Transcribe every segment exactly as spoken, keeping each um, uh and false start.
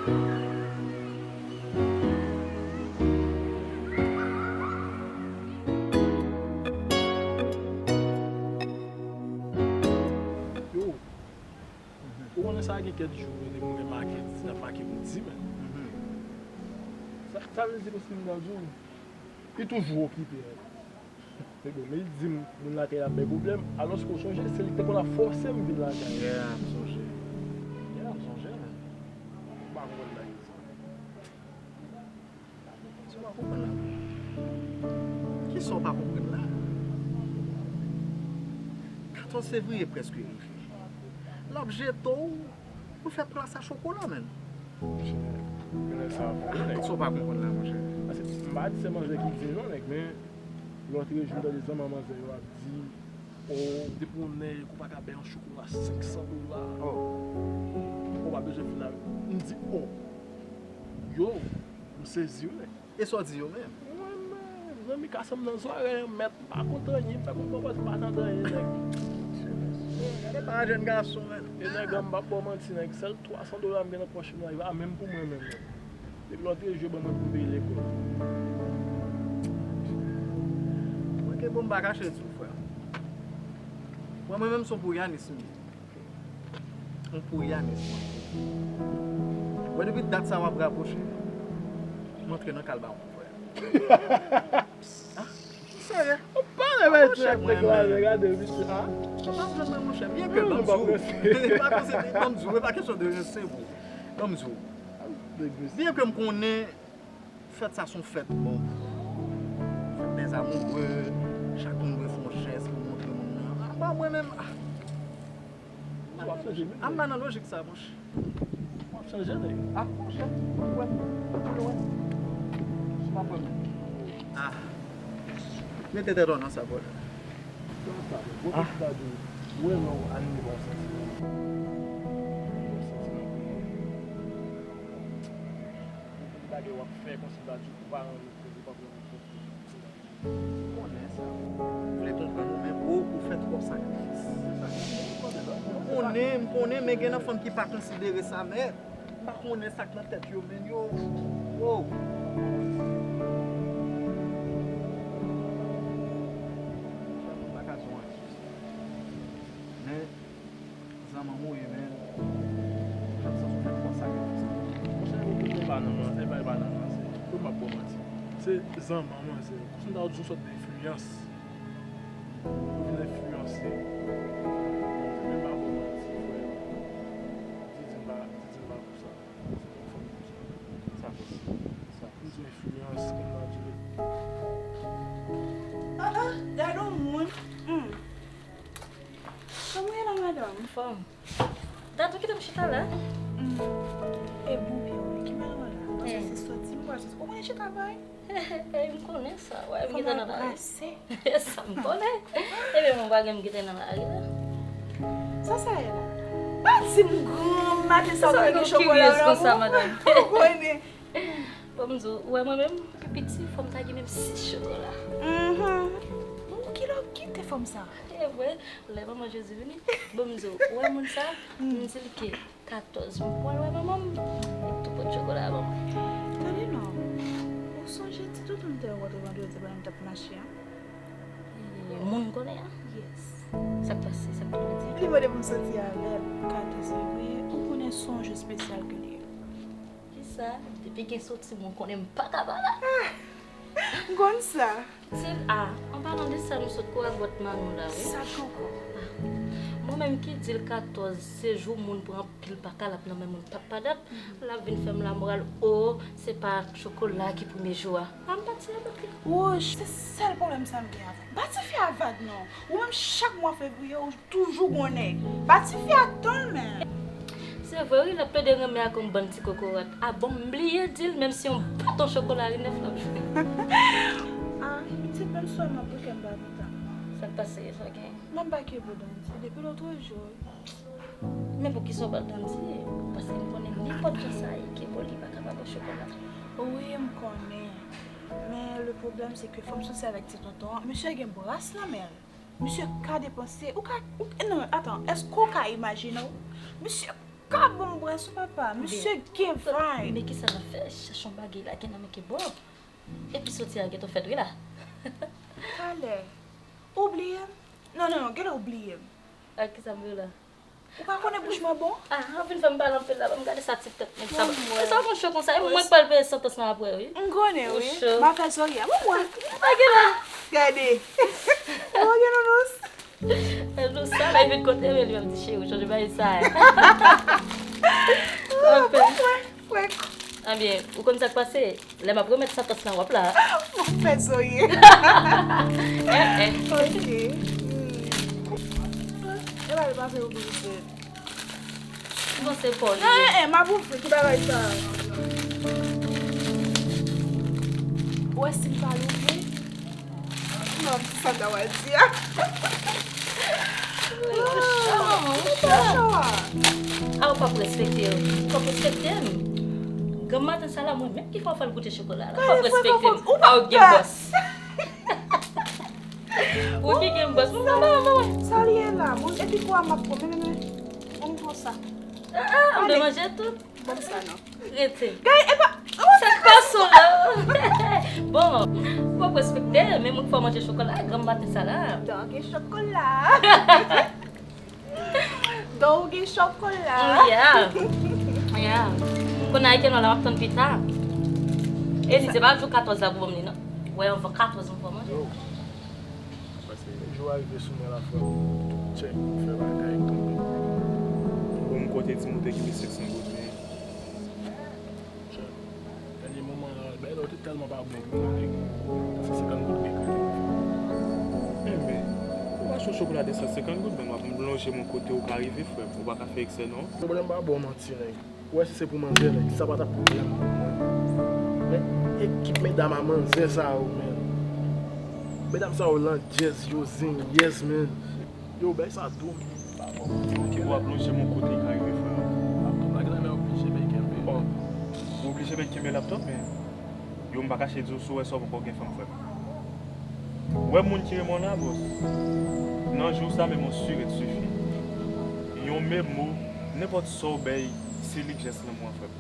Yo, ou konnen sa gen kèk jou, depi mwen make, di n ap make pou di, men. Sa, sa vle di konsa m ta di w, li toujou okipe, men. Ebyen, men li di m, moun lakay la ap bay pwoblèm, alòske w sonje, se li ki te konn ap fòse m vin lakay. Yeah, m sonje. Yeah, m sonje, men. M pa konprann bagay sa. Kisa w pa konprann la? Kisa w pa konprann la? Katòz fevriye prèske rive. L ap jete w pou fè plas a chokola, menn. Monchè, genlè sa vre, nèg. Kisa w pa konprann la, monchè? Paske m pa di se manzè ki di l non, nèg, men lòt jou m tande zanmi manzè yo ap di, o, depi w nèg, ou pa ka bay yon chokola senk san dola. O. Ou pa bezwen vin avè m. M di, o. Yo, m sezi wi, nèg. E sa w di yo menm? Mwen menm, zanmi kase m nan zòrèy an, mèt, m pa konn anyen, m fè konn pwopòz m pa tande anyen, nèg. Gade pa jèn gason, menn. E nèg an, m p ap ba w manti, nèg, sèl twa san dola m gen nan pòch mwen, e pa menm pou mwen menm, nèg. Depi lòt jou, ban mwen pou m peye lekòl. Mwen ke bon, m pa kache di w, frè. Mwen, mwen menm, se yon pouyanis m ye. Yon pouyanis, mwen. Wè, depi dat sa w ap rapwoche, m antre nan kal bawon, frè. Ah, serye? Ou pale, men, monchè, mwen menm. Gade, misye, ah. Ou pa jwenn mwen, monchè. Byen ke, ban m di w. E pa kesyon de, ban m di w, e pa kesyon de rense, bro. Ban m di w. Byen ke m konnen fèt sa se yon fèt, bon, fèt dèzamoure, chak moun dwe fè yon jès pou montre moun nan. Apa mwen menm, ah. W ap chanje, wi. M pa nan lojik sa, monchè. W ap chanje, nèg. Ah, monchè, ou wè, ou wè. M ap wè menm. Ah. Mete tèt ou nan sa, bòl. Ah. Ou wè lè w anime pa yon santiman. Yon santiman pou mwen. Ou pou gade w ap fè kòmsi m ta di w pou paran yo. M konnen sa. M vle konprann ou, men bro, ou fè twòp sakrifis. M konnen, m konnen, men gen nan fanm ki pa konsidere sa, men m pa konnen sa k nan tèt yo, men yo, wow. M pa ka di w anyen. Men, zanmanm ou ye, men, jan sa sou fè twòp sakrifis. Monchè, e pa nan manzè, e pa nan manzè. Pou m ap ba w manti. Se zanmanm manzè. Kòmsi m ta di w sòt de enfliyans. Ou vin enfliyanse. Men m pa ba w manti, frè. Didi m pa, Didi m pa pou sa. Se pa yon fanm pou sa. Sa posib. Sa posib. Ou di enfliyans, kòm m ta di w. Ah, ah, gade yon moun. Hmm. Kòman w ye la, madanm? Anfòm. Dat ou kite m chita la? Hmm. E bon, byen, wi, ki mèl w la? Paske se soti m pral soti. Ou konnen chita bay? Ey, m konnen sa. Wè, m gentan nan lari. Sa m konnen. Ebyen, mwen pa gen m gentan nan lari la. Sa sa ye la? Pa di m granm maten sa w gen chokola nan men w. Ou konnen. Bon, m di w, ou wè mwen menm, pi piti, fò m ta gen menm sis chokola. Mhm. Bon, kilè w kite fanm sa? E vre, lè manman Jezi vini, bon, m di w, ou wè moun sa, m di l ke katòz, m pral wè manman m, li tou pot chokola ban mwen. Tande non, ou sonje ti toutou m te wè w antre vandredi pandan m t ap mache an? E, moun m konnen an? Yes. Sa k pase, sa k tonbe di? Li mande pou m soti avè l katòz fevriye, ou konnen se yon jou espesyal ke l ye. Kisa? Depi gen soti, mwen konnen m pa ka pa la. Ah! M konn sa. Se, ah, an palan de sa, nou sot kouri ak bòt Manou la, wi. Sa k ankò? Ah. Mwen menm ki di l katòz, se jou moun pran anpil pa kalap nan men moun p ap pa dat. L ap vin fè m lamoral, o, se pa chokola ki premye jou a. A m pati avèk li. Wouch, se sèl pwoblèm sa m gen avè l. Pa tifi a vag non. Ou menm chak mwa fevriye, ou toujou gon nèg. Pa tifi a tann men. Se vre wi, l ap plede renmen ak yon bann ti kokorat. A bon, m bliye di l, menm si yon baton chokola li nèf l ap jwe. Ah, pitit, menm si w wè m ap ri, kè m pa kontan. Sa k pase, sa gen? M ap bake pou Dandy depi lòtrejou. Men poukisa w bat Dandy? Paske m konnen nenpòt jan sa ye, ke pou li pa ka pa bwè chokola. Wi, m konnen. Men le pwoblèm, se ke fò m soti avèk ti tonton an. Misye gen bras nan men l. Misye ka depanse. Ou ka, ou, non, atan, èske w ka imajine w? Misye, Ka bon m bwè sou papa. Misye gen vibe. Men kisa n ap fè? Chache yon bagay la gen nan men ke bon. Epi soti a gentan fèt wi la. Talè. Ou bliye m? Non, non, non, genlè ou bliye m. Ak kisa m bliye w la? Ou pa konnen bouch mwen bon? Ah, ou vin fè m pale anpil la, ban m gade sa ti tèt nèg sa. E sa w konn cho konsa, e mwen k pral peye santans lan apre wi. M konnen wi. M a fè zorye. Bon, mwen. Pa gen la. Gade. Ou gen nounous? Nounous sa la, vin kote mwen li menm ti cheri, ou chanje bagay sa. Anpil. Frèk. Ebyen, ou konn sa k pase? Lè m ap remèt santans lan w ap la. M ap fè zorye. Eh, eh. Ok. Hmm. E pa l pase ou bliye. Non, se pa li. Eh, eh, m ap ouvri, ki bagay sa? Ou wè si m pa l ouvri? Non, m di sa m ta pral di a. Ou cho, ou cho. Ah, ou p ap respekte m. Ou p ap respekte m. Granm maten sa la, mwen menm ki fè w fè l goute chokola la. Ou p ap respekte m. Ah, ou gen bòs. Ou ki gen bòs. Mwen, mwen, mwen. Sa li ye la? Mwen, epi kwa m ap pran. Men, men, men. Mwen pran sa. Ah, ah, m te manje tout. Ban m sa non. Rete. Gay, e pa, oh, sa k pase w la? Bon, ou p ap respekte, men mwen k fè w manje chokola, granm maten sa la. Dan gen chokola. Dan ou gen chokola. Yeah. Yeah. Kounye a, e ke non la, m ap tann pita. E li, se pa jou katòz la pou ban m li, non. Wè, anvan katòz, mwen fè w manje. Yo. Jou a rive sou mwen la, frè m, tout tchèk m fè bagay tonbe. Bon, m konte di m ou te kenbe senk san goud, men. Dènye moman an, bagay la yo te tèlman pa bon pou mwen, nèg. Senk san senkant goud gen kote. Enben, ou achte yon chokola de san senkant goud, men w ap lonje m yon kote ou ka rive, frè m. Ou pa ka fè eksè, non. Pwoblèm pa bon, manti, nèg. Ou wè si se pou manzè, nèg, sa pa t ap pwoblèm pou mwen. Men, ekip medam a manzè sa yo, men. Medam sa yo landjèz, yo zenyèz, men. Yo, bagay sa dou, men. Ki w ap lonje m yon kote ka rive, frè. Laptop la gen nan men, oblije bay kenbe. Bon, ou oblije bay kenbe laptop, men yo, m pa kache di w, si w wè sa, w poko gen fanm, frè m. Wè moun ki renmen w la, bòs. Nan jou sa, men mon sûr et suffit. Yon menm mo, nenpòt sa w bay, se li k jès lanmou an, frè m.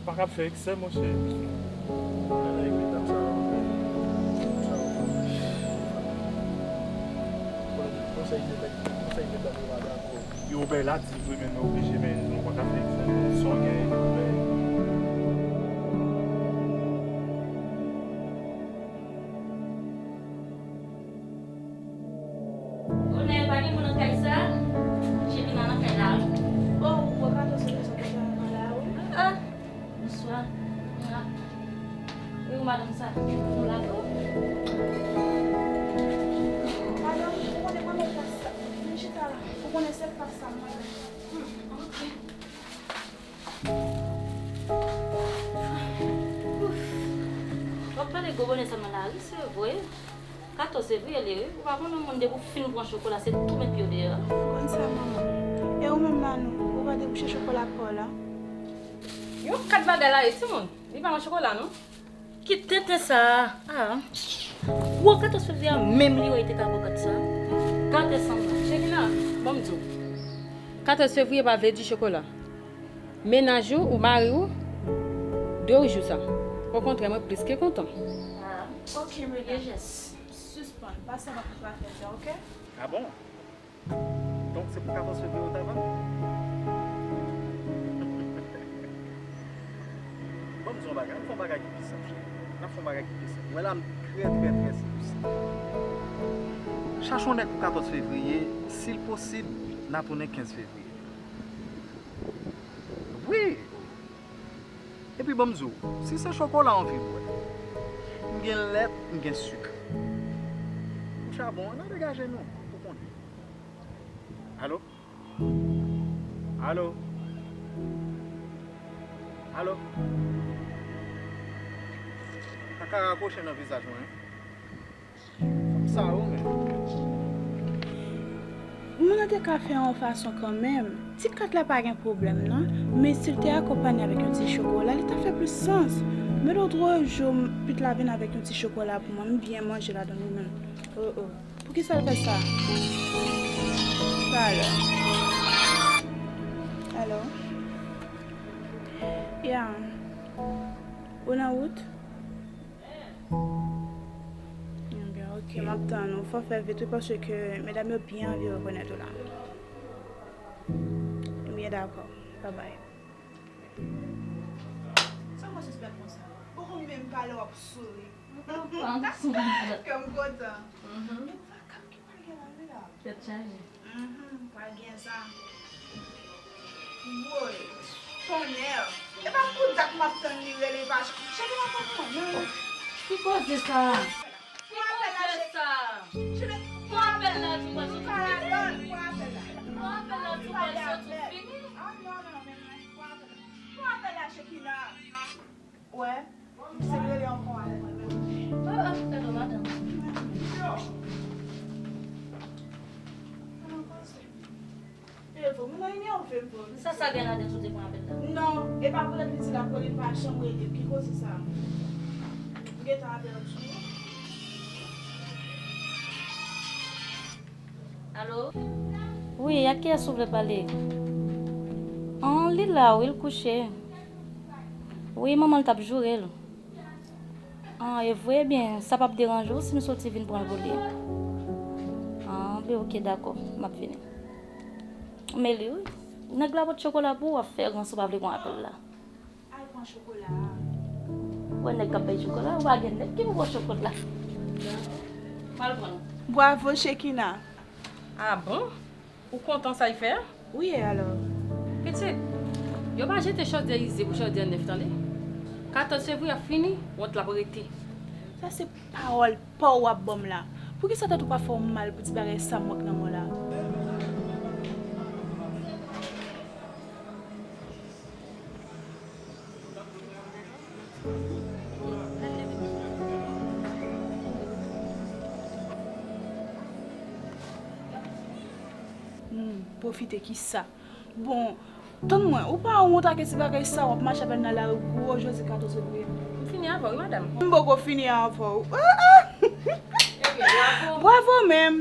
Pa ka ap fè eksè, monchè. Gade medam sa yo. Konsèy de mèt, konsèy medam yo pa dakò. Yo, bay la di vre, men nou oblije, men nou pa ka fè eksè. Son gen, men. Bonè, pa gen moun nan kay sa? Chemina nan kay la, wi. Oh, ou wè Kato se rezon pou sa nan la, wi. Ah, ah. Bonswa. Ah. E ou, madanm sa? Nou la tou? Madanm, ou konnen mwen nan plas sa. Vin chita la. Ou konnen se plas sa mwen. Hmm, ok. Ouf. W ap pale gwo bonè sa nan lari, se vre. Katòz fevriye li ye, wi. Ou pa konnen yon moun depi w fin pran chokola, se tou met pye w deyò. Ou konn sa, manman. E ou menm, Nanou, ou pa debouche chokola pa w la? Yon kat bagay la ye, timoun. Li pa nan chokola, non. Ki tenten sa a? Ah. Gwo katòz fevriye a menm li wè li te ka pran kat sa. Gate sanm nan. Chemina, ban m di w. Katòz fevriye pa vle di chokola. Mennaj ou, ou mari w, dwe w jou sa. Okontrè, mwen plis ke kontan. Ah, ok, medam. Sispann. Pase nan pou zafè sa, ok? Ah bon? Donk, se pou katòz fevriye ou ta vann? Bon, m di yon bagay, n ap fè yon bagay ki pi senp, cheri. N ap fè yon bagay ki pi senp. Wè la, m trè, trè, trè sèvis. Chache yon nèg pou katòz fevriye, si l posib, n a tounen kenz fevriye. Wi! Epi, ban m di w, si se chokola w anvi bwè, m gen lèt, m gen sik. Pou chabon an, n a degaje nou, ou konnen. Alo? Alo? Alo? Kaka rakwoche nan vizaj mwen, wi. Fanm sa yo menm. Moun nan te ka fè yon fason kanmenm. Ti kat la pa gen pwoblèm, non. Men si l te akonpanye avèk yon ti chokola, li ta fè plis sans. Men lòtrejou, pit la vin avèk yon ti chokola pou mwen. M byen manje ladan l, wi, men. Oh, oh. Poukisa l fè sa? Talè. Alo? Ya. Ou nan wout? Ebyen, ok, m ap tann ou. Fò w fè vit, wi, paske medam yo byen anvi rekonèt ou la. Ebyen, dakò. Babay. Sa mwen sispèk konsa? Ou konn menm pale w ap souri. Kè m kontan. Mhm. Gen vakab ki pral gen la, wi la. Tèt chaje. Mhm, pral gen sa. Woy, tonnè. E pa pou dat m ap tann li rele pa. Chèke la pa konnen. Ki koze sa? Ki koze sa? Pran apèl la, di mwen sou fini. Pran apèl la, di mwen sou fini. Ah, non, non, non, men mwen, pran apèl la. Pran apèl la, Shekina. Wè, m se rele ankò a lè mwen menm. Ah, ah, gade madanm. Yo. Sa nan koze. E vre, moun nan enève m vre. Sa, sa gen ladan sou te pran apèl la? Non, e pa poutèt li di l ap rele m pa janm rele m. Ki koze sa? M gentan apèl sou. Alo? Wi, ak kiyès ou vle pale? An, li la, wi, l kouche. Wi, manman l t ap joure l. An, e vre? Ebyen, sa p ap deranje w si m soti vin pran l pou li? An, ben, ok, dakò, m ap vini. Men li, wi. Nèg la pot chokola pou ou, w ap fè gran sou pa vle pran apèl la. Al pran chokola a. Wè nèg k ap bay chokola, ou pa gen nèg ki pou ba w chokola. M al pran l. Bravo, Shekina. Ah bon? Ou kontan sa y fè a? Wi, e alò? Pitit, yo pa jete chodyè ize pou chodyè nèf, tande. Katòz fevriye ap fini, wont la ap rete. Sa se pawòl pa w w ap ban m la. Poukisa tèt ou pa fè w mal pou ti bagay sa m wè k nan men w la? Hmm, pwofite kisa? Bon, tann mwen, ou pa wont ak ti bagay sa, w ap mache avè l nan lari gwo jodi katòz fevriye. M fini avè w, wi, madanm. M poko fini avè w. Ah, ah! Ebyen, bravo. Bravo menm.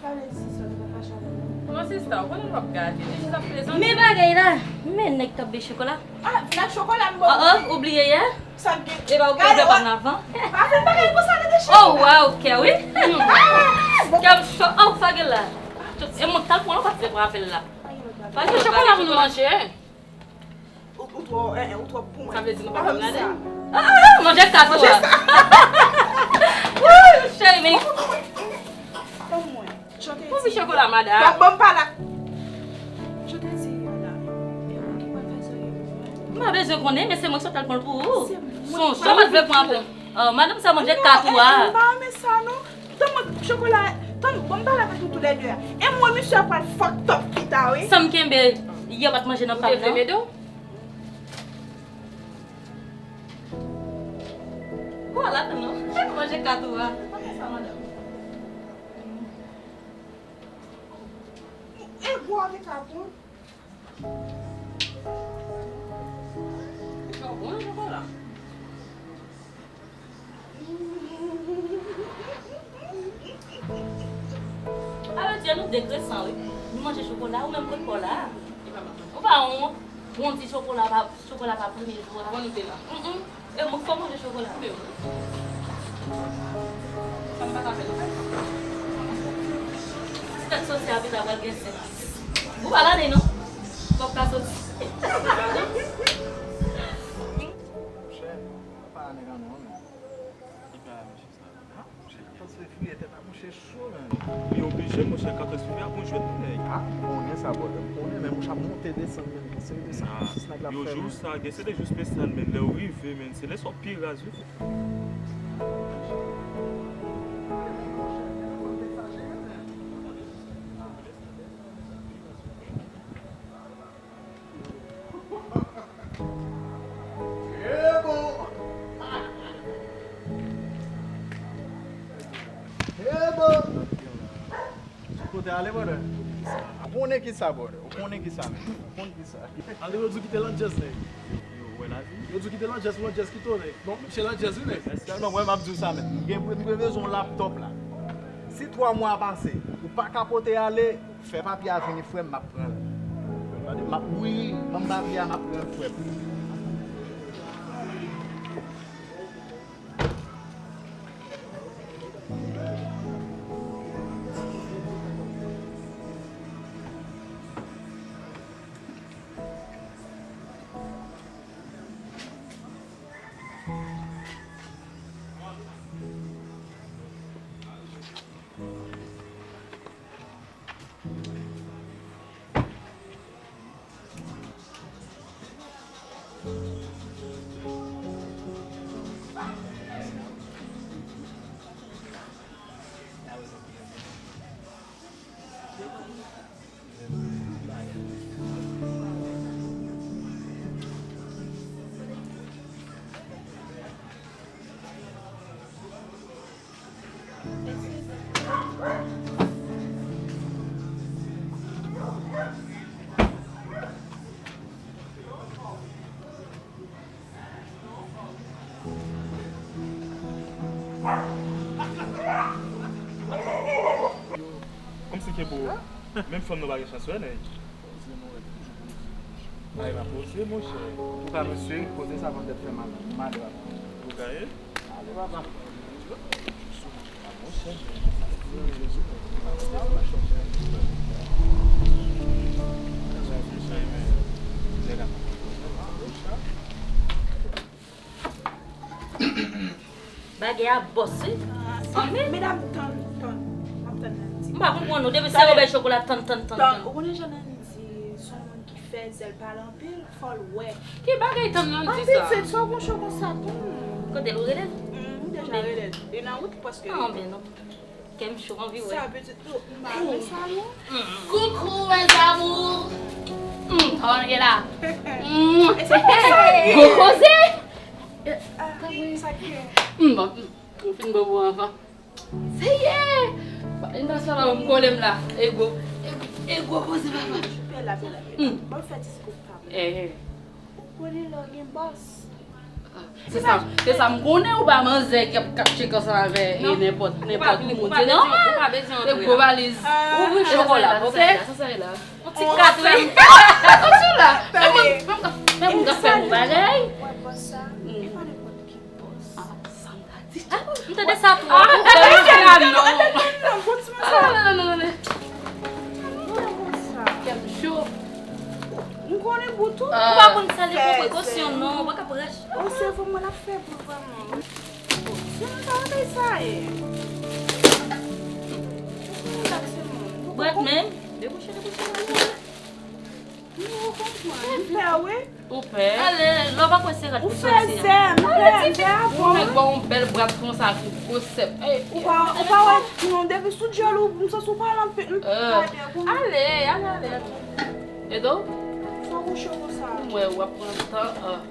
Pale sista, ou pa fache avè mwen. Kòman sista, ou konnen l p ap gate, li jis ap plezante. Men bagay la, men nèg k ap bay chokola. Ah, vin ak chokola m ba w. Oh, oh, ou bliye yè? Sa k gen? E pa ou ki vle pa m nan avan? Pa fè bagay konsa, tande cheri. Oh, waw, kè wi. Kè m cho. Oh, sa gen la. E mwen k t al pran l, ou pa t vle pran apèl la. Pa gen chokola pou nou manje. Ou, ou twò, eh, eh, ou twò pou mwen. Sa vle di nou pa janm gade? Ah, manje kat ou a. Wouy, cheri, men. Ban mwen. Jan te di. Pou fi chokola, madanm. Ban m pale. Jan te di yo la. E ou ki pral fè zòrèy pou mwen? M pa bezwen konnen, men se mwen ki sot al pran l pou ou. Sonje, ou pa t vle pran pou. Oh, madanm sa manje kat ou a. Non, eh, eh, m pa renmen sa, non. Tann mwen chokola, tann, bon, m pale avèk nou toulède a. E mwen, misye a pral fucked up pita, wi. Sa m kenbe, yè w pa t manje nan pa m, non? Ou te vle m ede w? Kwa la, non? Manje kat ou a. Pa fè sa, madanm. E gwo avèk kat ou. Sa bon, chokola. Alò, di nou degre san, wi. Nou manje chokola, ou menm kot pa w la. Ou pa wont, wont di chokola pa, chokola pa premye jou a. Bon, nou te la. Mm, mm. E mwen fò manje chokola. Sa m pa ka fè, non. Ti tèt sòsyè a pita pral gen sèks. Ou pa gade, non? Fòk ka soti. Monchè, pa nèg an non, men. Ki pa mèsi. Katòz fevriye, tèt ap mouche cho, men. Li oblije, monchè, katòz fevriye ap yon jwèt pou nèg. Ah, m konnen sa, brother. M konnen, men mouche ap monte desann, men. Gen seri de sakrifice nèg la ap fè, men. Yo, jou sa, gen se de jou espesyal, men. Lè w rive, men, se lè sa w pi raz, wi. Ebo! Ebo! Kote ale, brother? Ou konnen ki sa, brother? Ou konnen ki sa, men? Ou konn ki sa? Ale, yo di w kite Landjèz, nèg. Yo, ou wè lavi? Yo di w kite Landjèz, pou Landjèz kite w, nèg. Bon, m se Landjèz, wi, nèg. Sèlman, mwen, m ap di w sa, men. M gen, m gen bezwen yon laptòp, la. Si twa mwa pase, ou pa ka pote ale, fè papye a vini, frè m, m ap pran l. M ap mouri, manm papye a, m ap pran frè m. Kòmsi ke pou menm fanm nou pa gen chans wè nèg. Ay, pa poze, monchè. Antouka, mesye, koze sa pandan fè mal. Mal, papa. Ou gaye? Ale, papa. Bagay a bòs, wi. Anmè. Medam, tann, tann. M ap tann Nandy. M pa konprann ou. Depi se Robert Chocolat, tann, tann, tann, tann. Ou konnen jan Nandy se yon moun ki fè zèl pale anpil, fò l wè. Ki bagay tann Nandy sa? Pitit, sa w gon cho konsa tou. Kote l, ou rele l? M deja rele l. Li nan wout, li prèske rive. Ah, ben non. Kè m cho, m anvi wè. Sa, pitit, m pa renmen sa, non. Coucou, mes amours. Mm, kòman nou ye la? Mm. Gwo koze. Ah, sa k gen? Mm, bon, mm, m fin bobo anvan. Seyè! Ba, n pa sa la, m kole m la. E gwo, e gwo, e gwo koze, papa. Pè la, pè la, pè la. Mm. Bon, fè ti scoop pa mwen. Eh, eh. Ou konnen lè w gen bòs. Se sa, se sa m konnen ou pa manzè k ap, k ap tcheke ansanm avè, e, nenpòt, nenpòt moun. Se nòmal. Se gwo valiz. Ouvri chokola, bon, se, sa sa ye la. Yon ti katwèl. Atansyon la. Men moun, men moun k ap fè yon bagay. Wè bòs sa, e pa nenpòt ki bòs. Ah, sa m ta di. Ah, m tande sa tou. Ah, sa m ta di. Non, non, non, non, non. Kè m cho. M konnen bout ou. Ou pa konn sa, li pran prekosyon, non. Ou pa ka pran. O, sèvo mwen ap fè bri vrèman. Se nan sa bagay sa ye. Ou konn dak se moun. Brèt menm. Debouche, debouche, debouche. M pè, wi. Ou pè? Ale, lè w pa kwè se rad pou soti a. Ou fè zen, m pè, m pè avè w. Ou fè gwa yon bèl brat konsa, tou gwo sèp. Ou pa, ou pa wè, non, depi sou dyòl ou, m santi w pale anpil, m pa de pou. Ale, ale, ale, ale. Edo? Sa w kouche konsa? M wè w ap pran tan, ah.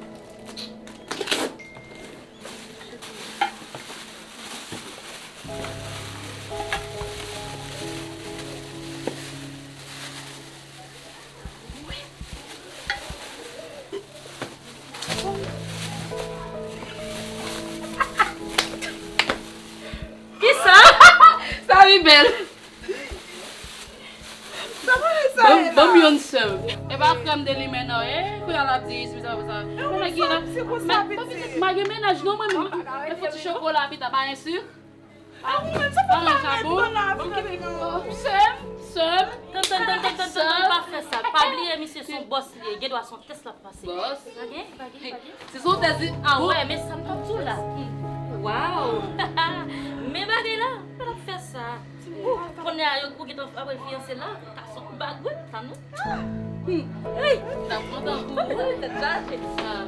Kisa? Sa li bèl. Ban m, ban m youn sèl. E pa frè m de li menm non, e, kounye a l ap di, sa, sa. Men nèg la, men, ban pitit, m pa gen mennaj non, mwen menm. Mwen fè ti chokola pita, pa gen sik. Ah, ou menm, sa pa mennaj, non. Sè m, sè m. Tann, tann, tann, tann, tann, tann, pa fè sa. Pa bliye, misye se yon bòs li ye. Gen dwa se yon tès l ap pase. Bòs. Pa gen, pa gen, pa gen. Se sou tèt li. Ah, wè, men sa m t ap di w la. Hmm. Waw. Men bagay la, pa t ap fè sa. Ou, kounye a, yo, ou gentan ap fiyanse la, ta son bag, wi, sa nou. Hmm. Ey. T ap kontan pou ou, tèt chaje. Ah.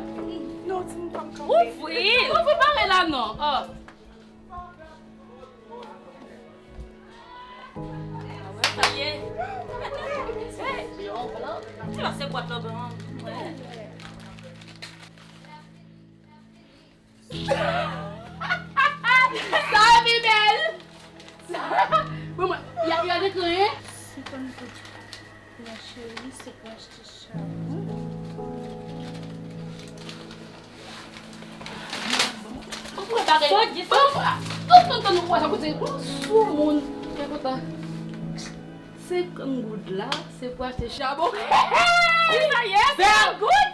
Non, ti moun pa m kanpe. Ouvri. Ouvri bagay la, non. Oh. Sa ye? Se la, se bwat la, ban. Sa pi bèl. Bon, mwen, y a, y a dekri, hein? Senkant goud. La chérie, se pou achte chabon. Ou pran bagay. Tann, tann, tann, ou pran sa pou di, ou sou moun. Kè kontan. Senkant goud la, se pou achte chabon. Sa ye, feel good.